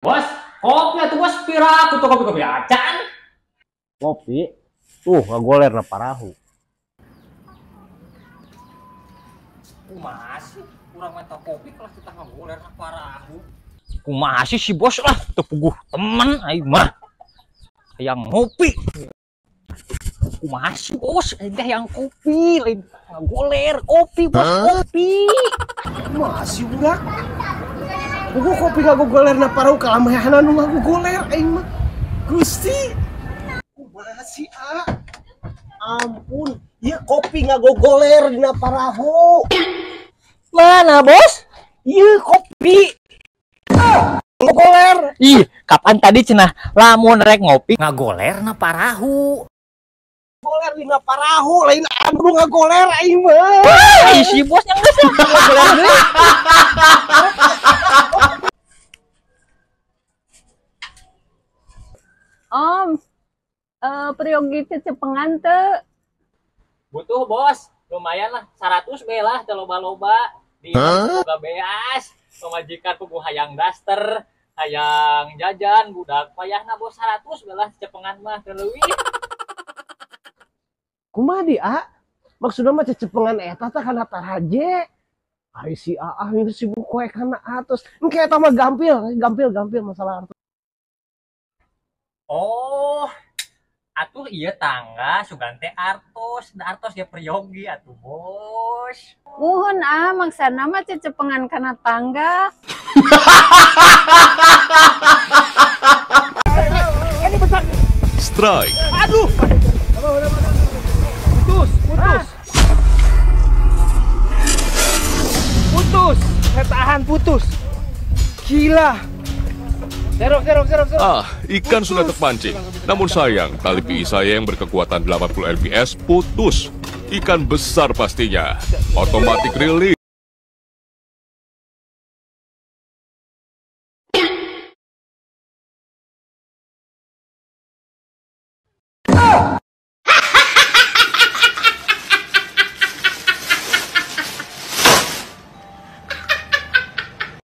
Bos, kopi atuh bos, piraku tuh kopi-kopi acan. Kopi? Tuh, ngagoler na parahu. Kumaha sih urang minta kopi kelas kita ngagoler na parahu. Kumaha sih si bos lah, teu puguh temen aing mah. Hayang ngopi. Kumaha sih bos, aing teh hayang kopi, lain ngagoler kopi bos, kopi. Kumaha sih budak? Puguh kopi ngagoler na parahu kalamahanan nu ngagoler aing mah. Gusti. Kumaha sih ah? Ampun, ieu kopi ngagogoler dina parahu. Mana bos? Ieu kopi ngagoler. Ih, kapan tadi cenah lamun rek ngopi ngagoler na parahu. Goler dina parahu, lain anu ngagoler aing mah. Ih, si bos yang geus ngagoler deui. Om, peryogi cecengan teu. Butuh bos, lumayan lah 100 be lah teu loba-loba di boga beas, pamajikan puguh hayang daster, hayang jajan budak payahna bos 100 be lah cecengan mah teu leuwih. Kumaha di a? Maksudna mah cecepengan eta teh kana taraje. Ari si Aah itu sibuk koe kana atos. Engke eta mah gampil, gampil, gampil masalah artos. Oh, atuh iya tangga sugan teh artos, da artos ge peryogi atuh bos. Muhun ah, maksana mah cecepengan kana tangga. Ini besar. Strike. Aduh. Putus, putus. Putus, saya tahan putus. Gila. Serok, serok, serok, serok. Ah, ikan sudah terpancing. Namun sayang, tali PI saya yang berkekuatan 80 lbs putus. Ikan besar pastinya. Otomatis rilis.